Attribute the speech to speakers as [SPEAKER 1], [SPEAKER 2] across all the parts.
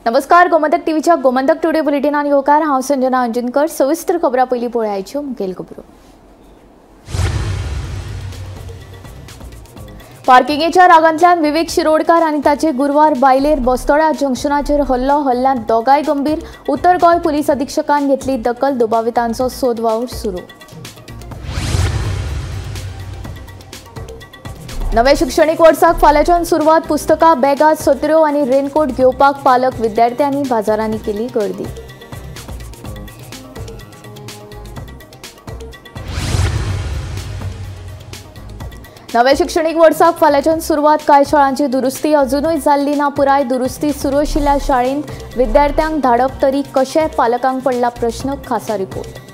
[SPEAKER 1] नमस्कार, गोमंतक टीव्हीच्या गोमंतक टुडे बुलेटिनान येवकार. हांव संजना अंजनकर. सविस्तर खबरां पयलीं पळयाच्यो मुखेल खबरो. पार्किंगेच्या रागांतल्यान विवेक शिरोडकर आनी ताचे गुरवार बायलेर बस्तोडा जंक्शनाचेर हल्लो. हल्ल्यांत दोगांय गंभीर. उत्तर गोंय पुलीस अधीक्षकान घेतली दखल. दुबावितांचो सोद वावर सुरू. नव्या शिक्षणीक वर्साक फाल्यांच्यान सुरवात. पुस्तकां, बॅगां, सत्र्यो आनी रेनकोट घेवपाक पालक विद्यार्थ्यांनी बाजारांनी केली गर्दी. नव्या शिक्षणीक वर्साक फाल्यांच्यान सुरवात. कांय शाळांची दुरुस्ती अजुनूय जाल्ली ना पुराय. दुरुस्ती सुरू आशिल्ल्या शाळेंत विद्यार्थ्यांक धाडप तरी कशें, पालकांक पडला प्रश्न. खासा रिपोर्ट.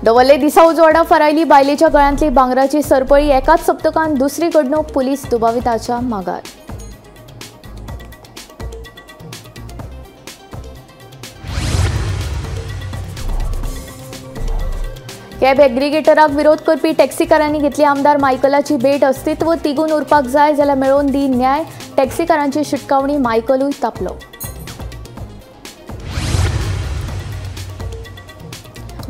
[SPEAKER 1] दवल्ले दिसा उजवाडा फरायली बायलेच्या गळ्यांतली भांगराची सरपळी. एकाच सप्तकान दुसरी घडणूक. पुलीस दुबाविताच्या मागार. कॅब एग्रीगेटराक विरोध करपी टॅक्सीकारांनी घेतली आमदार मायकलाची भेट. अस्तित्व तिगून उरपाक जाय जाल्यार मेळोवन दी न्याय. टॅक्सीकारांची शिटकावणी. मायकलूय तापलो.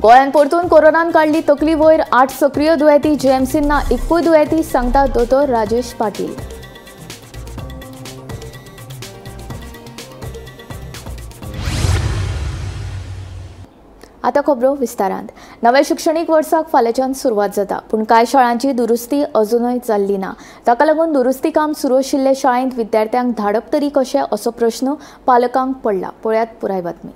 [SPEAKER 1] गोंयांत परतून कोरोनान काडली तकली वयर. 8 सक्रीय दुयेंती. जीएमसीन ना एकूय दुयेंती, सांगता दोतोर राजेश पाटील. आतां खबरो विस्तारांत. नव्या शिक्षणीक वर्साक फाल्यांच्यान सुरवात जाता, पूण कांय शाळांची दुरुस्ती अजुनूय जाल्ली ना. ताका लागून दुरुस्ती काम सुरू आशिल्ले शाळेंत विद्यार्थ्यांक धाडप तरी कशें, असो प्रश्न पालकांक पडला. पळयात पुराय बातमी.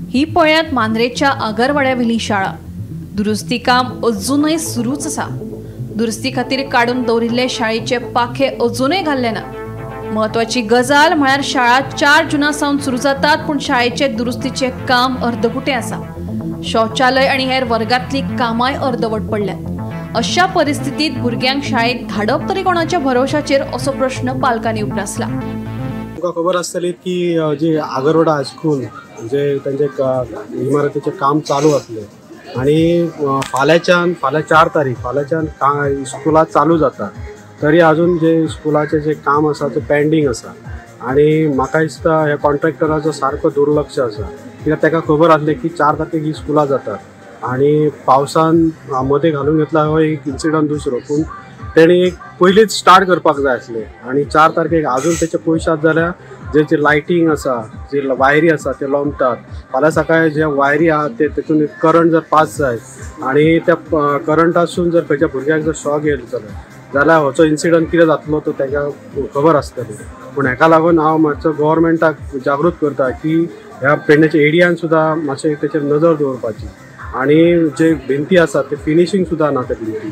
[SPEAKER 2] ही पळयात मांद्रेच्या आगरवाड्यावेली शाळा. दुरुस्ती काम अजूनय सुरूच आसा. दुरुस्ती खातीर काडून दवरिल्ले शाळेचे पाखे अजूनय घाल्ले ना. म्हत्वाची गजाल म्हळ्यार शाळा 4 जुना सावन सुरू जातात, पूण शाळेचे दुरुस्तीचे काम अर्दकुटें आसा. शौचालय आनी हेर वर्गांतली कामाय अर्दवट पडल्यात. अशा परिस्थितीत भुरग्यांक शाळेत धाडप तरी कोणाच्या भरोशाचेर, असो प्रश्न पालकांनी उप्रासला.
[SPEAKER 3] तुमकां खबर आसतली की जे आगरवाडा हायस्कूल जे तांचे इमारतीचें काम चालू आसलें आनी फाल्यांच्यान फाल्यां 4 तारीख फाल्यांच्यान स्कुलां चालू जाता, तरी अजून जे स्कुलाचें जे काम आसा तें पेंडींग आसा. आनी म्हाका दिसता ह्या कॉन्ट्रॅक्टराचो सारको दुर्लक्ष आसा, कित्याक ताका खबर आसलें की 4 तारखेक ही स्कुलां जातात आनी पावसान मदें घालून घेतला हो एक इन्सिडंट दुसरो, पूण तेणी एक पयलींच स्टार्ट करपाक जाय आसलें. आनी 4 तारखेक अजून तेचे पयशे आसा जाल्यार जे लायटींग आसा, जे वायरी आसा ते लोंबतात. फाल्यां सकाळी जे वायरी आहा ते तेतून करंट जर पास जायत आनी त्या करंटासून जर खंयच्या भुरग्याक जर शॉक येयलो जाल्यार होचो इन्सिडंट कितें जातलो तो ताका खबर आसतली. पूण हेका लागून हांव मातसो गव्हर्मेंटाक जागृत करता की ह्या पेडण्याच्या एरियान सुद्दां मातशें तेचेर नजर दवरपाची आनी जे भिंती आसा ते फिनिशींग सुद्दां ना त्या भिंती,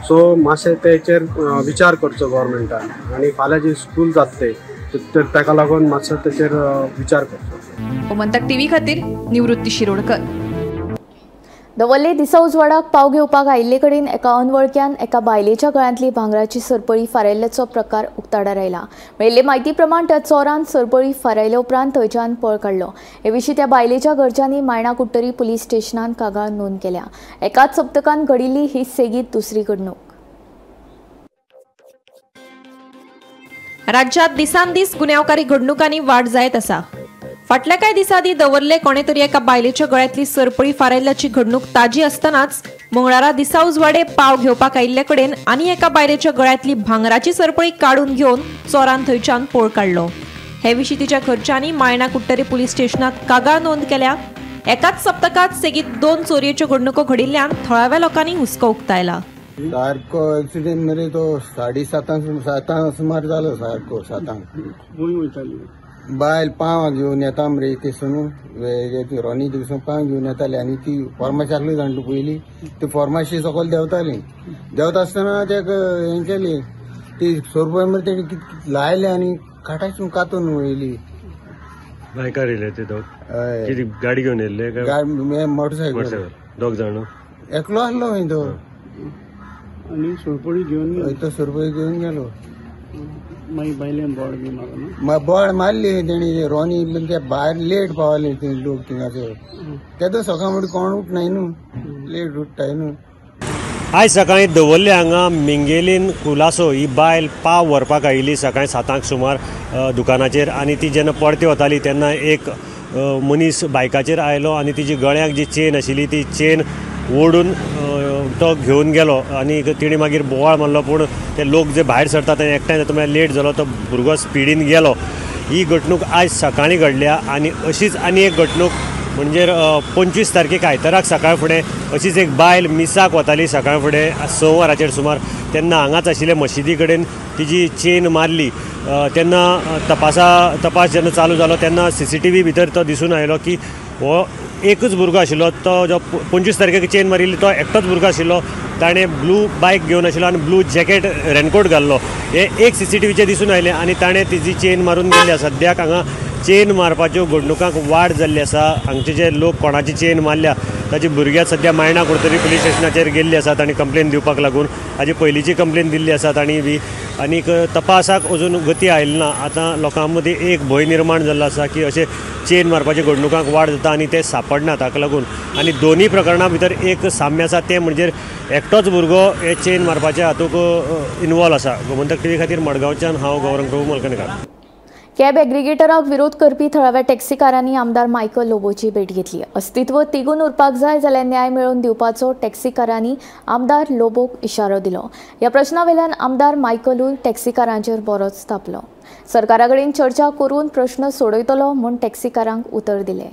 [SPEAKER 3] सो मातशें तेचेर विचार करचो गव्हर्मेंटान आनी फाल्यां जे स्कूल जातले तर ताका लागून मातसो तेचेर विचार करचो.
[SPEAKER 2] गोमंतक टीव्ही खातीर निवृत्ती शिरोडकर.
[SPEAKER 1] दवल्ले दिसा उजवाडाक पाव घेवपाक आयिल्ले कडेन एका अनवळख्यान एका बायलेच्या गळ्यांतली भांगराची सरपळी फारायल्ल्याचो प्रकार उक्ताडार आयला. मेळिल्ले म्हायती प्रमाण त्या चोरान सरपळी फारायले उपरांत थंयच्यान पळ काडलो. हे विशीं त्या बायलेच्या घरच्यांनी मायणा कुडटरी पुलीस स्टेशनान कागाळ नोंद केल्या. एकाच सप्तकान घडिल्ली ही सेगीत दुसरी घडणूक.
[SPEAKER 4] राज्यात दिसान दीस गुन्यांवकारी घडणुकांनी वाड जायत आसा. फाटल्या कांय दिसां आदीं दवरले कोणे तरी एका बायलेच्या गळ्यांतली सरपळी फारायल्ल्याची घडणूक ताजी आसतनाच मंगळारा दिसा उजवाडे पाव घेवपाक आयिल्ले कडेन आनी एका बायलेच्या गळ्यांतली भांगराची सरपळी काडून घेवन चोरान थंयच्यान पळ काडलो. हे विशीं तिच्या घरच्यांनी मायणा कुडटरी पुलीस स्टेशनात कागाळ नोंद केल्या. एकाच सप्तकात सेगीत 2 चोरयेच्यो घडणुको घडिल्ल्यान थळाव्या लोकांनी हुस्को उक्तायला.
[SPEAKER 5] सारको एक्सिडेंट मरे तो 7:30 सुमार जालो. सारको 7 बायल पाव घेवन येता मरे थंयसून रोनी थंयसून पाव घेवन येताली आनी ती फॉर्माशी आसली जाणटू पयली, ती फॉर्माशी सकयल देंवताली. देंवता आसतना तेका हें केली ती 100 रुपया मरे तेणी कितें लायले आनी काटासून कातून वयली.
[SPEAKER 6] बायकार येयले ते दोग? कितें गाडी घेवन येयल्ले?
[SPEAKER 5] मोटरसायकल.
[SPEAKER 6] दोग जाण?
[SPEAKER 5] एकलो आसलो खंय तो
[SPEAKER 7] आनी सरपळी घेवन
[SPEAKER 5] तो सरपळी घेवन गेलो.
[SPEAKER 7] मागीर बायलेन बोळ बी मारलो?
[SPEAKER 5] बोळ मारली तेणी, रोनी ते भायर लेट पावले ते लोक थिंगासर, तेदो सकाळ फुडें कोण उठनाय न्हू, लेट उठताय न्हू.
[SPEAKER 6] आयज सकाळीं दवर्ले हांगा मिंगेलीन कुलासो ही बायल पाव व्हरपाक आयिल्ली सकाळीं 7 सुमार दुकानाचेर आनी ती जेन्ना परती वताली तेन्ना एक मनीस बायकाचेर आयलो आनी तिजी गळ्याक जी चेन आशिल्ली ती चेन ओडून तो घेवन गेलो आनी तिणें मागीर बोवाळ मारलो, पूण ते लोक जे भायर सरता ते एकठांय जाता म्हळ्यार लेट जालो, तो भुरगो स्पिडीन गेलो. ही घडणूक आयज सकाळीं घडल्या आनी अशीच आनी एक घडणूक म्हणजे 25 तारखेक आयताराक सकाळ फुडें अशीच एक बायल मिसाक वताली सकाळ फुडें 6 वरांचेर सुमार, तेन्ना हांगाच आशिल्ले मशिदी कडेन तिजी चेन मारली. तेन्ना तपास जेन्ना चालू जालो तेन्ना CCTV भितर तो दिसून आयलो की हो एकच भुरगो आशिल्लो, तो जो 25 तारखेक चेन मारिल्ली तो एकटोच भुरगो आशिल्लो, ताणें ब्लू बायक घेवन आशिल्लो आनी ब्लू जॅकेट रेनकोट घाल्लो, हे एक CCTVचेर दिसून आयलें आनी ताणें तिजी चेन मारून गेल्ली. सद्याक हांगा चेन मारपाच्यो घडणुकांक वाड जाल्ली आसा. हांगचे जे लोक कोणाची चेन मारल्या ताची भुरग्यां सद्या मायणा कुडतरी पुलीस स्टेशनाचेर गेल्ली आसात आनी कंप्लेन दिवपाक लागून हाजी पयलींची कंप्लेन दिल्ली आसा तांणी बी आनीक तपासाक अजून गती आयली ना. आतां लोकां मदीं एक भंय निर्माण जाल्लो आसा की अशें चेन मारपाच्या घडणुकांक वाड जाता आनी ते सापडनात. ताका लागून आनी दोनूय प्रकरणां भितर एक साम्य आसा तें म्हणजे एकटोच भुरगो हे चेन मारपाच्या हातूंत इनवॉल्व आसा. गोमंतक टीव्ही खातीर मडगांवच्यान हांव गौरंग प्रभू मलकणकार.
[SPEAKER 1] कॅब एग्रिगेटराक विरोध करपी थळाव्या टॅक्सीकारांनी आमदार मायकल लोबोची भेट घेतली. अस्तित्व तिगून उरपाक जाय जाल्यार न्याय मेळोवन दिवपाचो टॅक्सीकारांनी आमदार लोबोक इशारो दिलो. ह्या प्रश्नावेल्यान आमदार मायकलूय टॅक्सीकारांचेर बरोच तापलो. सरकारा कडेन चर्चा करून प्रश्न सोडयतलो म्हूण टॅक्सीकारांक उतर दिलें.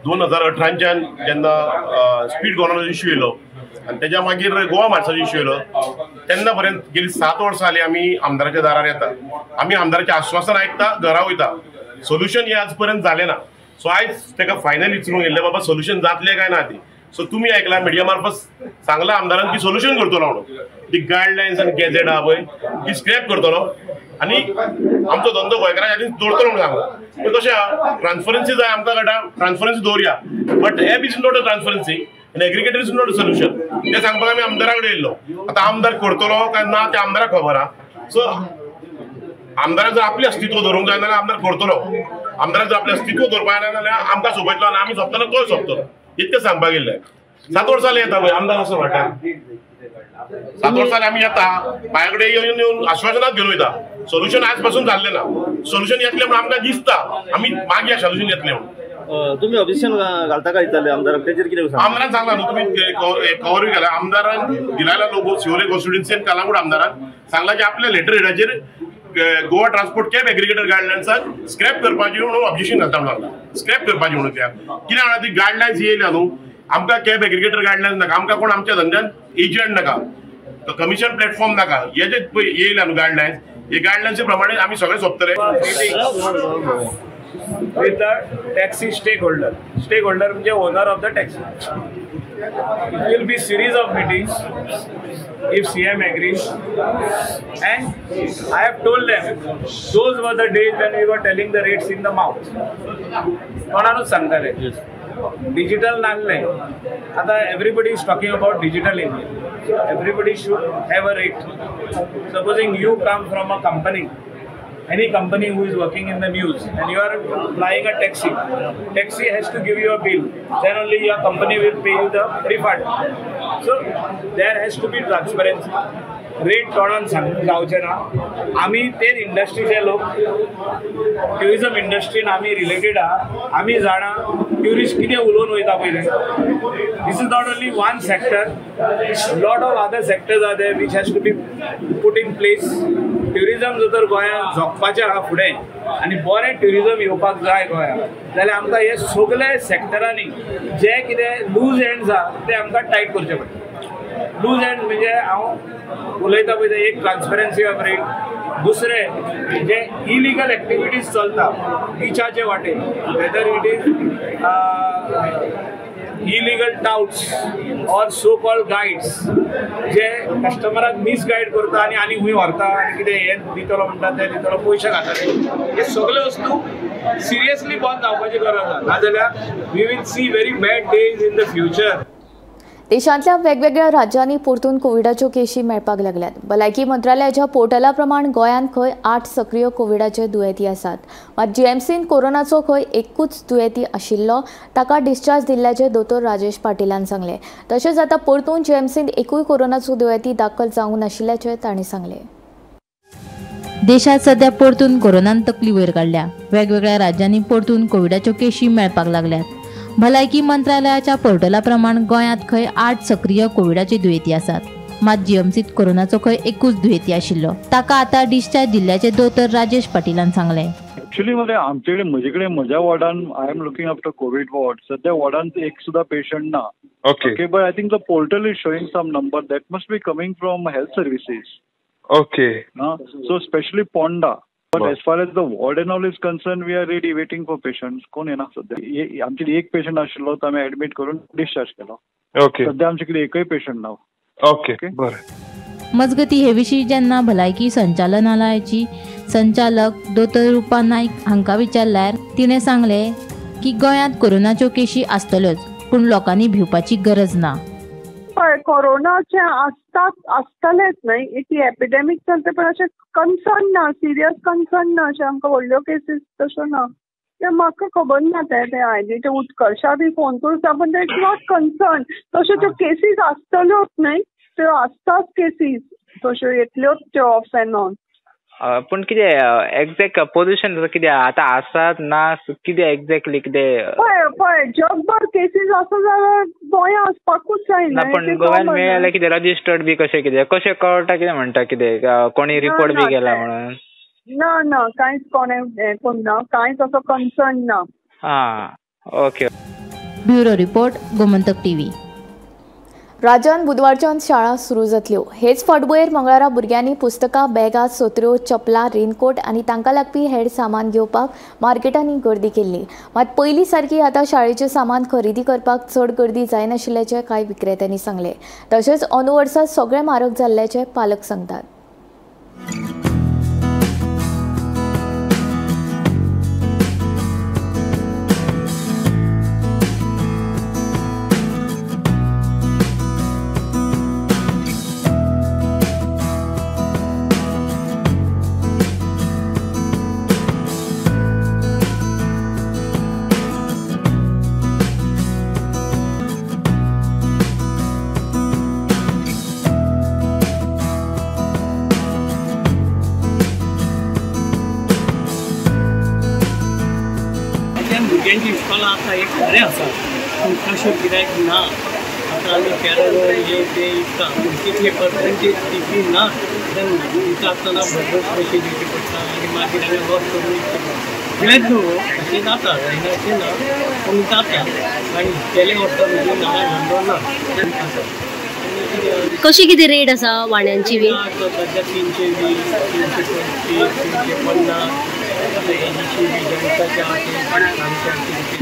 [SPEAKER 8] दोन हजार अठराच्यान जेन्ना स्पीड गव्हर्नर इश्यू येयलो आनी तेज्या मागीर गोवा मार्साचो इश्यू येयलो तेन्ना पर्यंत गेली 7 वर्सां जाली आमी आमदाराच्या दारार येता, आमी आमदाराचें आश्वासन आयकता, घरा वयता, सोल्युशन हें आज पर्यंत जालें ना. सो आयज ताका फायनल विचारूंक येयल्लें बाबा सोल्युशन जातलें काय ना ती. सो तुमी आयकला मिडिया मार्फत सांगलां आमदारान की सोल्युशन करतलो म्हणून, ती गायडलायन्स आनी गॅझेट आहा पळय ती स्क्रॅप करतलो आनी आमचो धंदो गोंयकारांच्या हातीन दवरतलो म्हणून सांगलां. पूण कशें आहा ट्रान्सपरन्सी जाय आमकां कळटा, transparency दवरया, but app is not a transparency आनी aggregator is not a solution. तें सांगपाक आमी आमदारा कडेन येयल्लो. आतां आमदार करतलो काय ना तें आमदाराक खबर आहा. सो आमदाराक जर आपलें अस्तित्व दवरूंक जाय जाल्यार आमदार करतलो, आमदाराक जर आपलें अस्तित्व दवरपाक जायना जाल्यार आमकां सोंपयतलो आनी आमी सोंपतना तोय सोंपतलो, इतकें सांगपाक येयल्लें. 7 वर्सां येता पळय आमदार असो वाट्यान, 7 वर्सां आमी येता पांया कडेन येवन येवन आश्वासनाच घेवन वयता, सोल्युशन आज पासून जाल्लें ना. सोल्युशन येतलें म्हूण आमकां दिसता, आमी मागीर सोल्युशन येतलें म्हणून.
[SPEAKER 7] तुमी ऑब्जेक्शन घालता काय दिताले आमदाराक तेजेर कितें सांगता?
[SPEAKER 8] आमदारान सांगला न्हू, तुमी कवरूय घाला. आमदारान दिलायला लोगो शिवोले कॉन्स्टिट्युएन्सी कलांगूट आमदारान सांगला की आपल्या लेटर हेडाचेर गोवा ट्रान्सपोर्ट कॅब एग्रिगेटर गायडलायन्साक स्क्रॅप करपाची म्हणून ऑब्जेक्शन घालता म्हणून सांगला. स्क्रॅप करपाची म्हणून त्या कितें म्हणा ती गायडलायन्स येयल्या न्हू, आमकां कॅब एग्रिगेटर गायडलायन्स नाका, आमकां कोण आमच्या धंद्यान एजंट नाका, कमिशन प्लॅटफॉर्म नाका, हे जे येयल्या न्हू गायडलायन्स, हे गायडलायन्से प्रमाणे आमी सगळे सोंपतले.
[SPEAKER 9] With the taxi stakeholder. Stakeholder म्हणजे owner of the taxi. It will be series of meetings if CM agrees. And I have told them, those were the days when we were telling the rates in the mouth. कोणानूच सांगताले. Digital नासलें. आतां everybody is talking about digital India. So everybody should have a rate. Supposing you come from a company, any company who is working in the news, and you are flying a taxi, taxi has to give you a bill, then only your company will pay you the refund. So there has to be transparency. Rate तोंडान सांगूंक जावचें ना. आमी तेच इंडस्ट्रीचे लोक, tourism इंडस्ट्रीन आमी related आहा, आमी जाणा ट्युरिस्ट कितें उलोवन वयता पयलें. This is not only one sector, lot of other sectors are there which has to be put in place. Tourism जर तर गोंयांत जगपाचें आहा फुडें आनी बरें ट्युरिजम येवपाक जाय गोंयांत जाल्यार आमकां हे सगळे सेक्टरांनी जे कितें लूज एंड्स आहा ते आमकां टायट करचे पडटा. लूज एंड म्हणजे हांव उलयता पळय एक ट्रान्सपरन्सी ऑफ रेट, दुसरें जे इलिगल एक्टिविटीज चलता बिचाचे वाटेन, whether it is illegal touts or so called guides जे कस्टमराक मिसगायड करता आनी आनी खंय व्हरता आनी कितें हें दितलो म्हणटा तें दितलो पयशे खाता, हे सगळे वस्तू सिरियसली बंद जावपाची गरज आसा. नाजाल्यार we will see very bad days in the future.
[SPEAKER 1] देशांतल्या वेगवेगळ्या राज्यांनी परतून कोविडाच्यो केशी मेळपाक लागल्यात. भलायकी मंत्रालयाच्या पोर्टला प्रमाण गोंयांत खंय 8 सक्रीय कोविडाचे दुयेंती आसात. मात जीएमसीन कोरोनाचो खंय एकूच दुयेंती आशिल्लो ताका डिस्चार्ज दिल्ल्याचें दोतोर राजेश पाटीलान सांगलें. तशेंच आतां परतून जीएमसीन एकूय कोरोनाचो दुयेंती दाखल जावंक नाशिल्ल्याचें तांणी सांगलें.
[SPEAKER 10] देशात सध्या परतून कोरोनान तकली वयर काडल्या. वेगवेगळ्या राज्यांनी परतून कोविडाच्यो केशी मेळपाक लागल्यात. भलायकी मंत्रालयाच्या पोर्टला प्रमाण गोंयांत खंय 8 सक्रीय कोविडाचे दुयेंती आसात. मात जीएमसीत कोरोनाचो खंय एकूच दुयेंती आशिल्लो ताका आतां डिस्चार्ज दिल्ल्याचें दोतोर राजेश पाटीलान सांगलें.
[SPEAKER 11] एक्चुअली मध्ये आमच्याकडे म्हजे कडेन म्हज्या वॉर्डान I am looking after covid ward. सध्या वॉर्डान एक सुद्धा पेशंट ना. Okay, but I think the portal is showing some number that must be coming from health services.
[SPEAKER 12] Okay,
[SPEAKER 11] so specially Ponda. But as far as the ward and all is concerned, we are ready waiting for patients. कोण येना सध्या. आमचे एक patient आशिल्लो तो आमी admit करून discharge केलो.
[SPEAKER 12] ओके,
[SPEAKER 11] सध्या आमचे कडेन एकय पेशंट ना.
[SPEAKER 12] ओके, बरें.
[SPEAKER 10] मजगती हे विशीं जेन्ना भलायकी संचालनालयाची संचालक दोतोर रुपा नायक हांकां विचारल्यार तिणें सांगलें की गोंयांत कोरोनाच्यो केशी आसतल्योच, पूण लोकांनी भिवपाची गरज ना.
[SPEAKER 13] पळय कोरोनाचे आसतात आसतलेच न्हय, ती एपिडेमीक चलता, पण अशें कन्सर्न ना, सिरियस कन्सर्न ना, अशें आमकां व्हडल्यो केसीस तश्यो ना. तें म्हाका खबर ना तें तें हांवें तें उत्कर्शा बी फोन करून, पण it's not concern. तश्यो त्यो केसीस आसतल्योच न्हय, त्यो आसताच केसीस तश्यो येतल्योच त्यो ऑफ एंड ऑन.
[SPEAKER 14] पूण कितें एग्जॅक्ट पोझिशन कितें आतां आसात ना कितें एक्झॅक्टली कितें?
[SPEAKER 13] पळय पळय जगभर केसीस आसा जाल्यार गोंया आसपाकूच जाय.
[SPEAKER 14] ना पण गोव्यान मेळ्ळें कितें रजिस्टर्ड बी कशें कितें कशें कळटा कितें म्हणटा कितें कोणी रिपोर्ट बी केला म्हणून?
[SPEAKER 13] ना ना कांयच कोणें हें करूंक ना, कांयच असो कन्सर्न ना.
[SPEAKER 14] आं, okay.
[SPEAKER 10] Bureau report, Gomantak TV.
[SPEAKER 1] राज्यांत बुधवारच्यान शाळा सुरू जातल्यो. हेच फाटभुंयेर मंगळारा भुरग्यांनी पुस्तकां, बॅगां, सोत्र्यो, चपलां, रेनकोट आनी तांकां लागपी हेर सामान घेवपाक मार्केटांनी गर्दी केल्ली. मात पयलीं सारकी आतां शाळेचें सामान खरेदी करपाक चड गर्दी जायनाशिल्ल्याचें कांय विक्रेत्यांनी सांगलें. तशेंच अंदू वर्सा सगळें म्हारग जाल्ल्याचें पालक सांगतात.
[SPEAKER 15] भुरग्यांची इस्कॉलां आतां एक बरें आसा, पूण तशें गिरायक ना. आतां आमी कॅरल हे ते विकता, पूण तितले पर्संटेज तितली ना. विकता आसतना भरभर पयशे दिवचे पडटा आनी मागीर आमी लॉस करून विकचे पडटा. गिरायक न्हू अशें जाता, जायना अशें ना, पूण जाता. आनी गेले वर्सा म्हणजे नाना धंदो ना आसा.
[SPEAKER 16] कशी कितें रेट आसा वांड्यांची बी?
[SPEAKER 15] सद्या 320, 325, 350.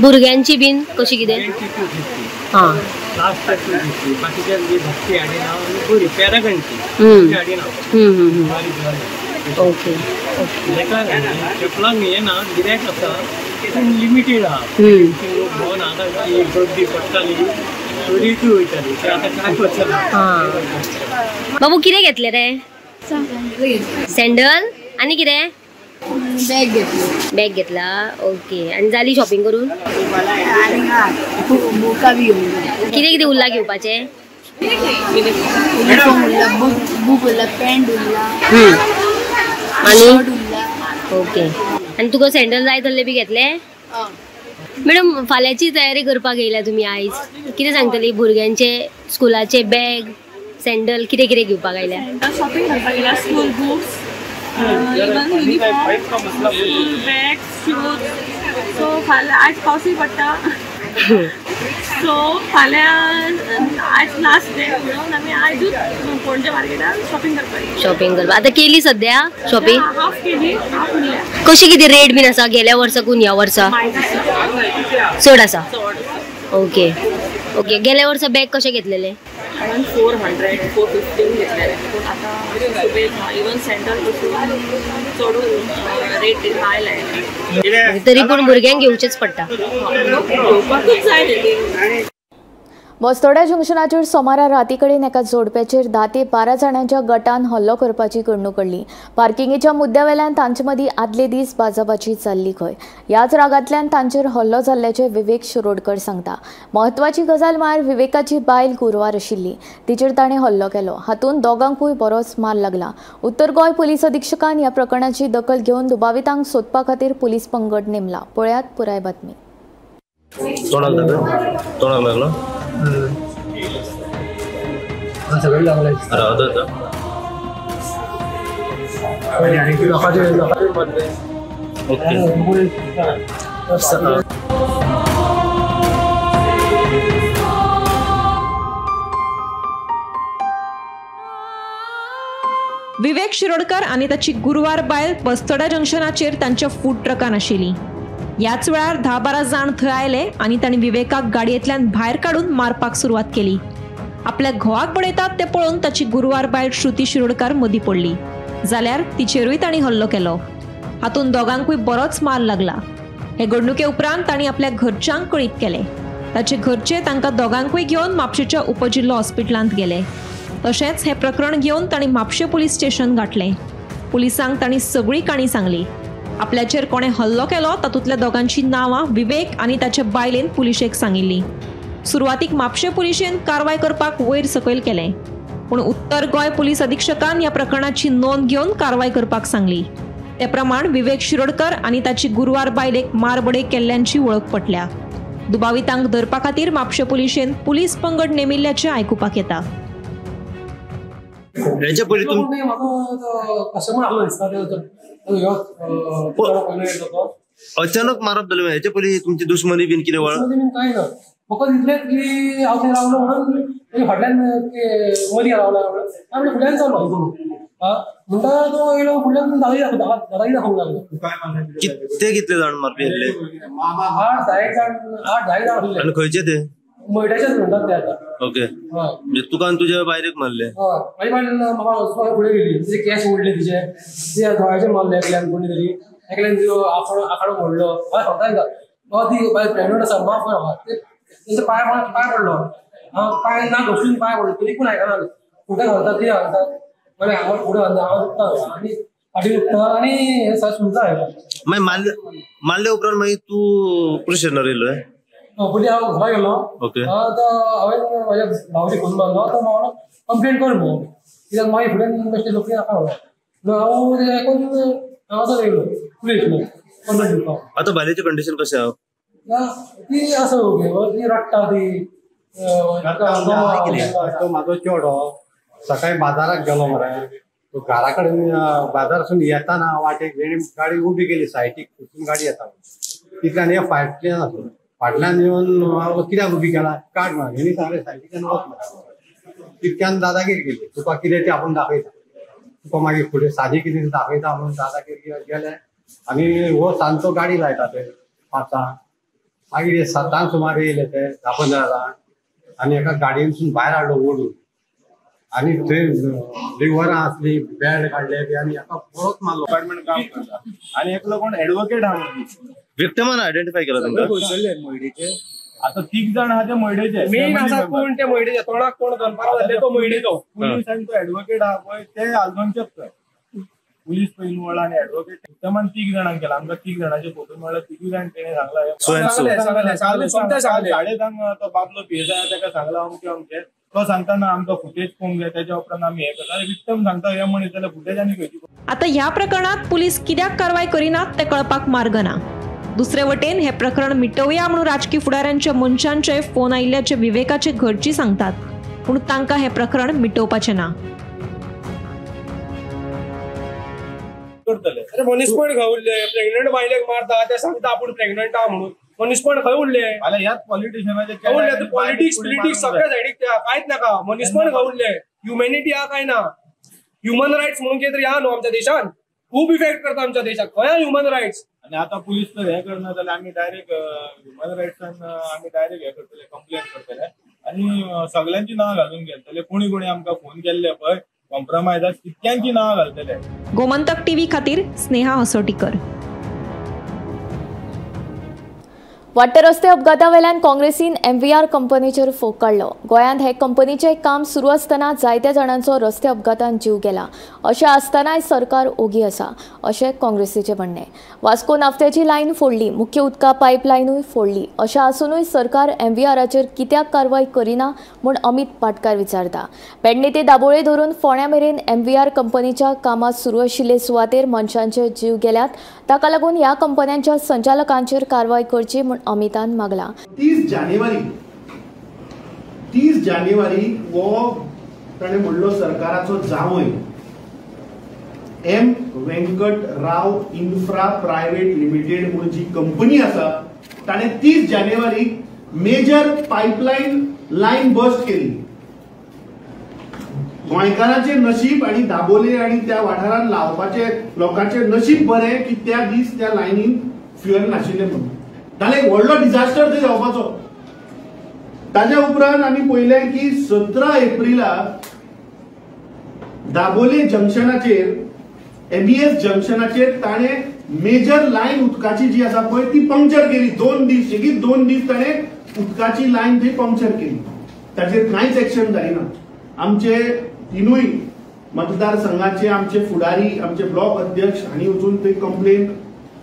[SPEAKER 16] भुरग्यांची बीन कशी कितें?
[SPEAKER 15] हां, लास्ट 250. बाकीच्या धाकटी हाडिना, बरी पॅरागनची हाडिना.
[SPEAKER 16] ओके,
[SPEAKER 15] चपलांक हें ना, गिरायक आसा पूण लिमिटेड आहा. लोक भोंवन आतां गर्दी पडटाली, चोरीकूय वयताली, ते आतां कांय वचना.
[SPEAKER 16] बाबू कितें घेतलें रे? सँडल आनी कितें?
[SPEAKER 17] बॅग घेतली.
[SPEAKER 16] बॅग घेतला, ओके. आनी जाली शॉपिंग करून?
[SPEAKER 17] बुकां बी घेवन.
[SPEAKER 16] कितें कितें उरलां घेवपाचें?
[SPEAKER 17] युनिफॉर्म उरला, बूक उरला, पॅन्ट उरला,
[SPEAKER 16] आनी ओके. आनी तुका सँडल जाय तसले बी घेतले? मॅडम, फाल्यांची तयारी करपाक येयल्या तुमी आयज, कितें सांगतली भुरग्यांचे स्कुलाचे बॅग, सँडल कितें कितें घेवपाक आयल्या?
[SPEAKER 18] शॉपिंग करपाक येयल्या, school books, even uniform, school bag, shoes. So फाल्यां आयज पावसूय पडटा. सो फाल्यां आज लास्ट डे म्हणून आमी आयजूच पणजे मार्केटान शॉपिंग करपाक.
[SPEAKER 16] शॉपिंग करपाक आतां केली सद्या शॉपिंग?
[SPEAKER 18] हाफ केली, हाफ उरल्या.
[SPEAKER 16] कशी कितें रेट बीन आसा गेल्या वर्साकून ह्या वर्सा? चड आसा. Okay okay. गेल्या वर्सा बॅग कशें घेतलेले?
[SPEAKER 18] हांवें 400 415 घेतलेले, पूण आतां सुबेज इवन सेंट्रल पसून चडून रेट हाय लायला.
[SPEAKER 16] तरी पूण भुरग्यांक घेवचेच पडटा.
[SPEAKER 18] घेवपाकूच जाय.
[SPEAKER 1] बस्तोड्या जंक्शनाचेर सोमारा राती कडेन एका जोडप्याचेर 10 ते 12 जाणांच्या गटान हल्लो करपाची घडणूक घडली. पार्किंगेच्या मुद्द्या वेल्यान तांचे मदीं आदले दीस बाजाबाजी जाल्ली खंय. ह्याच रागांतल्यान तांचेर हल्लो जाल्ल्याचें विवेक शिरोडकर सांगता. म्हत्वाची गजाल म्हळ्यार विवेकाची बायल गुरवार आशिल्ली, तिचेर ताणें हल्लो केलो. हातूंत दोगांकूय बरोच मार लागला. उत्तर गोंय पुलीस अधिक्षकान ह्या प्रकरणाची दखल घेवन दुबावितांक सोदपा खातीर पुलीस पंगड नेमला. पळयात पुराय बातमी.
[SPEAKER 7] तोंडाक लागलो
[SPEAKER 19] सगळे लागले.
[SPEAKER 4] विवेक शिरोडकर आनी ताची गुरवार बायल बस्तोडा जंक्शनाचेर तांच्या फूड ट्रकान आशिल्ली. ह्याच वेळार 10-12 जाण थंय आयले आनी तांणी विवेकाक गाडयेंतल्यान भायर काडून मारपाक सुरवात केली. आपल्या घोवाक बडयतात ते पळोवन ताची गुरवार बायल श्रुती शिरोडकार मदीं पडली, जाल्यार तिचेरूय तांणी हल्लो केलो. हातूंत दोगांकूय बरोच मार लागला. हे घडणुके उपरांत तांणी आपल्या घरच्यांक कळीत केलें. ताचे घरचे तांकां दोगांकूय घेवन म्हापशेच्या उपजिल्लो हॉस्पिटलांत गेले. तशेंच हें प्रकरण घेवन तांणी म्हापशें पुलीस स्टेशन गांठलें. पुलिसांक तांणी सगळी काणी सांगली. आपल्याचेर कोणें हल्लो केलो तातूंतल्या दोगांची नांवां विवेक आनी ताचे बायलेन पुलिशेक सांगिल्ली. सुरवातीक म्हापशें पुलिशेन कारवाय करपाक वयर सकयल केलें, पूण उत्तर गोंय पुलीस अधिक्षकान ह्या प्रकरणाची नोंद घेवन कारवाय करपाक सांगली. ते प्रमाण विवेक शिरोडकर आनी ताची गुरवार बायलेक मारबडय केल्ल्यांची वळख पटल्या. दुबावितांक धरपा खातीर म्हापशें पुलिशेन पुलीस पंगड नेमिल्ल्याचें आयकुपाक येता.
[SPEAKER 7] अचानक मारप जालें. हेच्या पयलीं तुमची दुश्मनी बीन कितें वळ?
[SPEAKER 19] कांय ना, फकत इतलेंच की हांव थंय रावलो म्हणून फाटल्यान मदीं रावला म्हणून फुडल्यान चल्लो म्हणटा तो येयलो फुडल्यान दादागिरी दाखोवंक लागलो.
[SPEAKER 7] ते कितले जाण मारपी आसले?
[SPEAKER 19] 8-10 जाण, 8-10 जाण आसले.
[SPEAKER 7] आनी खंयचे ते?
[SPEAKER 19] मयड्याचेच म्हणटात ते आतां.
[SPEAKER 7] ओके, म्हणजे तुका आनी तुज्या बायलेक मारले?
[SPEAKER 19] हय, म्हाजी बायल म्हाका फुडें गेली, तिचे केंस ओडले, तिचे तिच्या दोळ्याचेर मारले एकल्यान, कोणी तरी एकल्यान तिचो आखाडो मोडलो. हांव सांगता तांकां बाबा ती बायल प्रेग्नंट आसा, माफ कर म्हाका. तेंचो पांय पडलो, हांव पांय ना घसरून पांय पडलो, तरी पूण आयकना. फुडें घालतात, ते घालतात, मागीर हांव फुडें घालता, हांव दुखता आनी फाटी दुखता आनी हें सगळें सुजता.
[SPEAKER 7] मागीर मारले उपरांत मागीर तूं पुलीस स्टेशनार येयलो?
[SPEAKER 19] पयलीं हांव घरा गेलो. आतां हांवें म्हाज्या भावाची फोन मारलो, तो म्हाका कंप्लेन कर म्हणून, कित्याक मागीर फुडें बेश्टे लोक नाका म्हणून. हांव तेजें आयकून हांगासर येयलो पुलीस स्टेशनार कंप्लेन दिवपाक.
[SPEAKER 7] आतां बायलेचें कंडिशन कशें आसा?
[SPEAKER 19] ती आसा ओके, ती रडटा ती.
[SPEAKER 3] तो म्हाजो चेडो सकाळी बाजाराक गेलो मरे, तो घरा कडेन बाजारासून येताना वाटेक तेणी गाडी उबी केली सायटीक, थंयसून गाडी येता तितल्यान हे फाटल्यान आसलो, फाटल्यान येवन कित्याक उबी केला काड म्हणून हेणी सांगलें सायटीच्यान वच म्हणून. तितक्यान दादागिरी केली, तुका कितें तें आपूण दाखयता, तुका मागीर फुडें सादी कितें तें दाखयता म्हणून दादागिरी गेले. आनी हो सांजचो गाडी लायता ते 5 , मागीर 7 सुमार येयले ते 10-15 जाण आनी एका गाडयेनसून भायर हाडलो ओडून, आनी थंय लिवरां आसली, बेल्ट काडले बी आनी एका बरोच मारलो.
[SPEAKER 9] डिपार्टमेंट काम करता आनी एकलो कोण एडवोकेट आहा मदीं.
[SPEAKER 7] विक्टिमान आयडेंटिफाय केला तुमकां?
[SPEAKER 9] आतां 3 जाण आहा ते मयडेचे.
[SPEAKER 19] मेन आसा कोण ते मयडेचे, तोंडाक कोण दनपारां जाल्ले तो मयडेचो.
[SPEAKER 9] पुलीस आनी तो एडवोकेट आहा पळय ते आल्दोनचेच थंय पुलीस पयलीं मेळ्ळा आनी एडवोकेट. विक्टिमान 3 जाणांक केला, आमकां 3 जाणांचे फोटो मेळ्ळा, 3 जाण तेणें सांगला. 10:30 तो बाबलो पीएसआय ताका सांगला अमकें अमकें, तो सांगता ना आमकां फुटेज पळोवंक जाय, तेच्या उपरांत आमी हें करता. विक्टम सांगता हे म्हणीत जाल्यार फुटेज आनी खंयची.
[SPEAKER 4] आतां ह्या प्रकरणांत पुलीस कित्याक कारवाय करिनात तें कळपाक मार्ग ना. दुसरे वटेन हें प्रकरण मिटोवया म्हणून राजकी फुडाऱ्यांच्या मनशांचे फोन आयिल्ल्याचे विवेकाचे घरची सांगतात, पूण तांकां हें प्रकरण मिटोवपाचें ना.
[SPEAKER 19] अरे मनीसपण घावल्ले, प्रेग्नंट बायलेक मारता, ते सांगता आपूण प्रेग्नंट आहा म्हणून, मनीसपण खंय उरलें?
[SPEAKER 20] ह्याच पॉलिटिशियनाचे
[SPEAKER 19] उरलें. पॉलिटिक्स पिलिटिक्स सगळ्या सायडीक कांयच नाका. मनीसपण खंय उरलें? ह्युमॅनिटी आहा काय ना? ह्युमन रायट्स म्हणून कितें तरी आहा न्हू आमच्या देशान, खूब इफेक्ट करता आमच्या देशाक. खंय ह्युमन रायट्स?
[SPEAKER 20] आनी आतां पुलीस तर हें करना जाल्यार आमी डायरेक्ट ह्युमन रायट्सान आमी डायरेक्ट हें करतले, कंप्लेन करतले आनी सगळ्यांची नांवां घालून घेतले. कोणी कोणी आमकां फोन केल्ले पळय कॉम्प्रोमायजाक, तितक्यांची नांवां घालतले.
[SPEAKER 4] गोमंतक टीव्ही खातीर स्नेहा हसोटीकर.
[SPEAKER 1] वाडटे रस्ते अपघाता वेल्यान काँग्रेसीन एमव्हीआर कंपनीचेर फोग काडलो. गोंयांत हे कंपनीचें काम सुरू आसतना जायत्या जाणांचो रस्ते अपघातान जीव गेला. अशें आसतनाय सरकार ओगी आसा अशें काँग्रेसीचें म्हणणें. वास्को नाफ्त्याची लायन फोडली, मुख्य उदका पायपलायनूय फोडली, अशें आसुनूय सरकार एमव्हीआराचेर कित्याक कारवाय करिना म्हूण अमित पाटकार विचारता. पेडणे ते दाबोळे धरून फोंड्या मेरेन एमव्हीआर कंपनीच्या कामां सुरू आशिल्ले सुवातेर मनशांचे जीव गेल्यात. ताका लागून ह्या कंपन्यांच्या संचालकांचेर कारवाय करची म्हूण अमितान मागला.
[SPEAKER 21] 30 जानेवारी हो ताणें म्हणलो सरकाराचो जावंय M Venkat Rao infra private limited म्हणून जी कंपनी आसा ताणें 30 जानेवारीक मेजर पायपलायन लायन बस्ट केली. गोंयकारांचे नशीब आनी दाबोले आनी त्या वाठारांत लावपाचे लोकांचे नशीब बरें की त्या दीस त्या लायनीन फ्युएल नाशिल्लें म्हणून. जाल्यार एक व्हडलो डिझास्टर थंय जावपाचो. ताज्या उपरांत आमी पळयलें की 17 एप्रिलाक दाबोले जंक्शनाचेर एमईएस जंक्शनाचेर ताणें मेजर लायन उदकाची जी आसा पळय ती पंक्चर केली. 2 दीस सेगीत 2 दीस ताणें उदकाची लायन थंय पंक्चर केली. ताचेर कांयच एक्शन जायना. आमचे तिनूय मतदारसंघाचे आमचे फुडारी, आमचे ब्लॉक अध्यक्ष हांणी वचून थंय कंप्लेन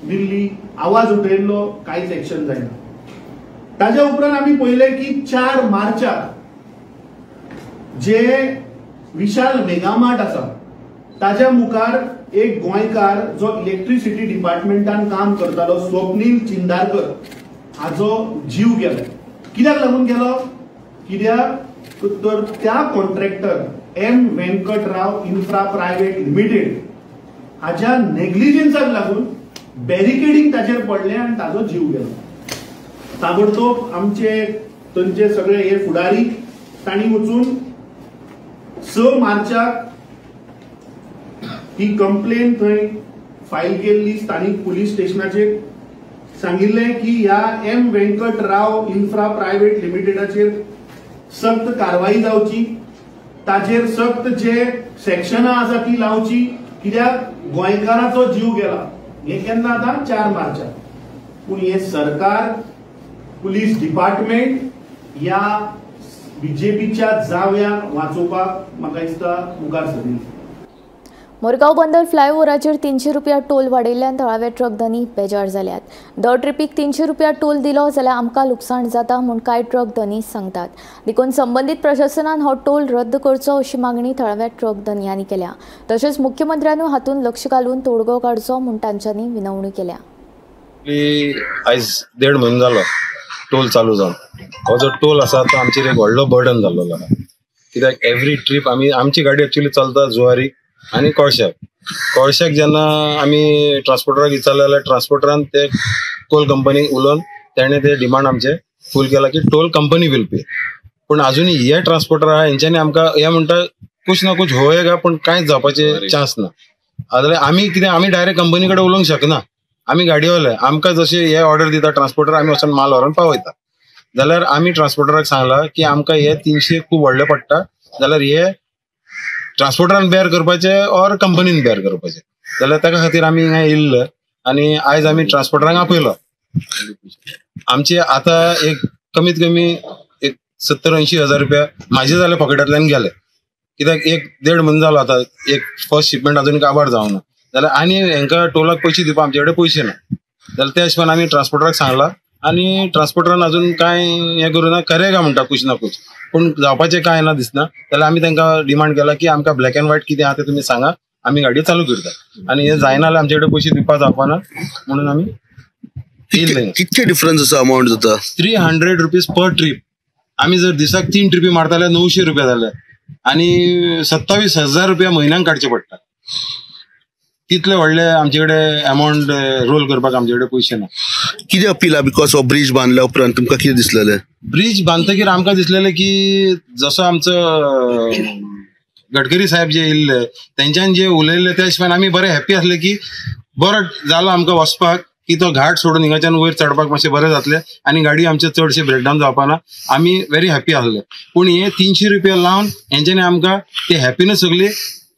[SPEAKER 21] दिल्ली, आवाज उठयल्लो, कांयच एक्शन जायना. ताज्या उपरांत आमी पळयलें की 4 मार्चाक जे विशाल मेगामार्ट आसा ताज्या मुखार एक गोंयकार जो इलेक्ट्रिसिटी डिपार्टमेंटान काम करतालो स्वप्नील चिंदारकर हाजो जीव गेलो. कित्याक लागून गेलो? कित्याक तर त्या contractor M Venkat Rao infra private limited हाज्या नेग्लिजन्साक लागून बॅरिकेडींग ताचेर पडलें आनी ताजो जीव गेलो. ताबडतोब आमचे थंयचे सगळे हे फुडारी तांणी वचून 6 मार्चाक ही कंप्लेन थंय फायल केल्ली. स्थानीक पुलीस स्टेशनाचेर सांगिल्लें की ह्या M Venkat Rao infra private लिमिटेडाचेर सक्त कारवाई जावची, ताचेर सक्त जे सेक्शनां आसा ती लावची, कित्याक गोंयकाराचो जीव गेला. हें केन्ना आतां 4 मार्चाक. पूण हें सरकार, पुलीस डिपार्टमेंट ह्या बीजेपीच्या जाव्यांक वाचोवपाक म्हाका दिसता मुखार सरली.
[SPEAKER 1] मोरगांव बंदर फ्लायओव्हराचेर 300 रुपया टोल वाडयल्ल्यान थळावे ट्रक धनी बेजार जाल्यात. दर ट्रिपीक 300 रुपया टोल दिलो जाल्यार आमकां लुकसाण जाता म्हूण कांय ट्रक धनी सांगतात. देखून संबंदीत प्रशासनान हो टोल रद्द करचो अशी मागणी थळाव्या ट्रक धनयांनी केल्या. तशेंच मुख्यमंत्र्यानूय हातूंत लक्ष घालून तोडगो काडचो म्हूण तांच्यांनी विनवणी केल्या.
[SPEAKER 22] आयज 1.5 म्हयनो जालो टोल चालू जावन. हो जो टोल आसा तो आमचेर एक व्हडलो बर्डन जाल्लो आसा. कित्याक एवरी ट्रीप आमी आमची गाडी एक्चुअली चलता जुवारी आनी कोळश्याक. कोळश्याक जेन्ना आमी ट्रान्सपोर्टराक विचारलें जाल्यार ट्रान्सपोर्टरान ते टोल कंपनीक उलोवन तेणें ते डिमांड आमचे फूल केला की टोल कंपनी will pay. पूण आजुनूय हे ट्रान्सपोर्टर आहा हेंच्यांनी आमकां हे म्हणटा कुछ ना कुछ होएगा, पूण कांयच जावपाचें चान्स ना. जाल्यार आमी कितें आमी डायरेक्ट कंपनी कडेन उलोवंक शकना. आमी गाडयेवाले, आमकां जशे हे ऑर्डर दिता ट्रान्सपोर्टर आमी वचून माल व्हरोन पावयता. जाल्यार आमी ट्रान्सपोर्टराक सांगलां की आमकां हे 300 खूब व्हडले पडटा, जाल्यार हे ट्रान्सपोर्टरान बेर करपाचे ऑर कंपनीन बेर करपाचे. जाल्यार ताका खातीर आमी हिंगा येयल्ले आनी आयज आमी ट्रान्सपोर्टरांक आपयलो. आमचे आतां एक कमीत कमी एक 70-80 हजार रुपया म्हाजे जाल्यार पॉकेटांतल्यान गेले. कित्याक एक 1.5 म्हयनो जालो आतां एक फर्स्ट शिपमेंट अजून काबार जावना. जाल्यार आनी हेंकां टोलाक पयशे दिवपाक आमचे कडेन पयशे ना. जाल्यार त्या हिशोबान आमी ट्रान्सपोर्टराक सांगलां आनी ट्रान्सपोर्टरान अजून कांय हें करूं ना, करेगा म्हणटा कुछ ना कुछ, पूण जावपाचें कांय ना दिसना. जाल्यार आमी तांकां डिमांड केला की आमकां ब्लॅक एंड व्हायट कितें आहा तें तुमी सांगा, आमी गाडी चालू करता. आनी हें जायना जाल्यार आमचे कडेन पयशे दिवपाक जावपाना म्हणून आमी येयल्ले.
[SPEAKER 23] कितके डिफरन्स आसा अमावंट जाता?
[SPEAKER 22] 300 रुपीज पर ट्रीप. आमी जर दिसाक 3 ट्रिपी मारता जाल्यार 900 रुपया जाले आनी 27,000 रुपया म्हयन्याक काडचे पडटा. तितले व्हडले आमचे कडेन अमाउंट रोल करपाक आमचे कडेन पयशे ना.
[SPEAKER 23] कितें अपील आहा? Because हो ब्रिज बांदल्या उपरांत तुमकां कितें दिसलेलें?
[SPEAKER 22] ब्रिज बांदतकीर आमकां दिसलेलें की जसो आमचो गडकरी साहेब जे येयल्ले तेंच्यान जे उलयल्ले त्या हिशोबान आमी बरे हॅप्पी आसले की बरो जालो आमकां वचपाक, की तो घाट सोडून हिंगाच्यान वयर चडपाक मातशें बरें जातलें आनी गाडी आमचे चडशे ब्रेकडावन जावपा ना. आमी व्हेरी हॅप्पी आसले. पूण हे 300 रुपया लावन हेंच्यांनी आमकां ते हॅप्पीनस सगळी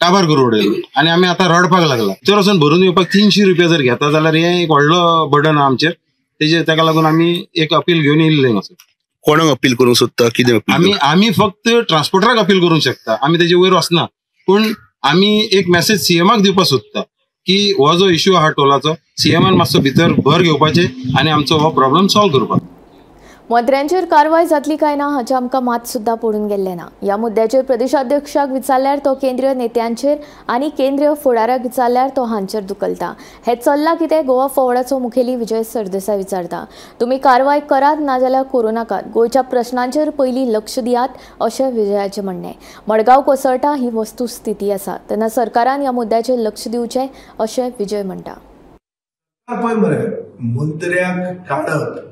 [SPEAKER 22] काबार करून उडयली आनी आमी आतां रडपाक लागला. भितर वचून भरून येवपाक 300 रुपया जर घेता जाल्यार हें एक व्हडलो बर्डन आहा आमचेर. तेजेर ताका लागून आमी एक अपील घेवन येयल्ले हांगासर.
[SPEAKER 23] कोणाक अपील करूंक सोदता? कितें
[SPEAKER 22] आमी आमी फक्त ट्रान्सपोर्टराक अपील करूंक शकता, आमी तेजे वयर वचना. पूण आमी एक मॅसेज सीएमाक दिवपाक सोदता की हो जो इश्यू आहा टोलाचो, सीएमान मातसो भितर भर घेवपाचें आनी आमचो हो प्रॉब्लम सॉल्व करपाक.
[SPEAKER 1] मंत्र्यांचेर कारवाय जातली काय ना हाचें आमकां मात सुद्दां पडून गेल्लें ना. ह्या मुद्द्याचेर प्रदेशाध्यक्षाक विचारल्यार तो केंद्रीय नेत्यांचेर आनी केंद्रीय फुडाऱ्याक विचारल्यार तो हांचेर दुखलता. हें चल्लां कितें गोवा फॉरवर्डाचो मुखेली विजय सरदेसाय विचारता. तुमी कारवाय करात नाजाल्यार करूं नाकात, गोंयच्या प्रश्नांचेर पयलीं लक्ष दियात अशें विजयाचें म्हणणें. मडगांव कोसळटा ही वस्तुस्थिती आसा, तेन्ना सरकारान ह्या मुद्द्याचेर लक्ष दिवचें अशें विजय म्हणटा.
[SPEAKER 2] पळय मरे, मंत्र्याक काडप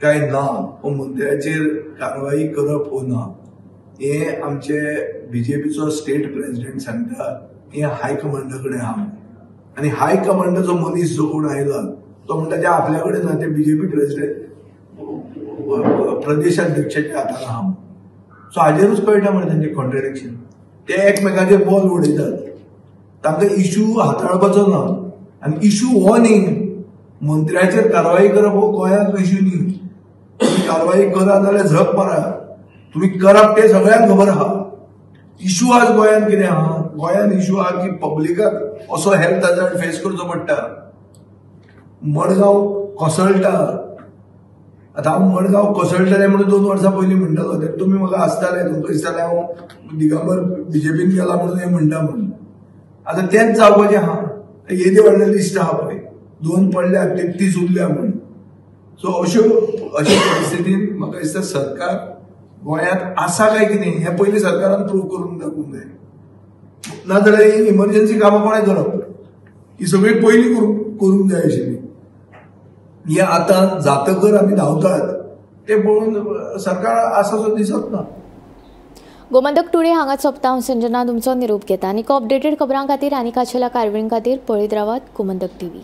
[SPEAKER 2] काय ना, मंत्र्याचेर कारवाई करप वो ना, हे आमचे बीजेपीचो स्टेट प्रेसिडेंट सांगता, हे हायकमांडा कडेन आहा. आनी हायकमांडाचो मनीस जो कोण आयला तो म्हणटा ते आपल्या कडेन ना, ते बीजेपी प्रेसिडेंट प्रदेशाध्यक्षाच्या हातान आहा. सो हाजेरूच कळटा मरे तेंचे कॉन्ट्रडिक्शन. ते एकमेकाचेर बॉल उडयतात, तांकां इशू हाताळपाचो ना. आनी इशू हो न्ही, मंत्र्याचेर कारवाई करप हो गोंयांत इशू न्ही. कारवाई करा जाल्यार झक मारा, तुमी करप ते सगळ्यांक खबर आहा. इशू आज गोंयांत कितें आहा? गोंयांत इशू आहा की पब्लिकाक असो हेल्थ हजार्ड फेस करचो पडटा. मडगांव कोसळटा. आतां हांव मडगांव कोसळटलें म्हणून 2 वर्सां पयलीं म्हणटालो, तेन्ना तुमी म्हाका आसताले, तुमकां दिसतालें हांव दिगंबर बीजेपीन गेला म्हणून हें म्हणटा म्हणून. आतां तेंच जावपाचें आहा. येदें व्हडलें लिस्ट आहा पळय, 2 पडल्या 33 उरल्या म्हणून. सो अश्यो अशे परिस्थितीन म्हाका दिसता सरकार गोंयांत आसा काय कितें हें पयलीं सरकारान प्रूव करून दाखोवंक जाय. नाजाल्यार ही इमर्जन्सी कामां कोणें करप? ही सगळी पयलीं करूंक जाय आशिल्ली. हे आतां जातकर आमी धांवतात ते पळोवन सरकार आसा सो दिसत ना.
[SPEAKER 1] गोमंतक टुडे हांगा सोंपता. हांव संजना तुमचो निरोप घेता. आनी अपडेटेड खबरां खातीर आनी खाशेल्या कार्यावळीं खातीर पळयत रावात गोमंतक टीव्ही.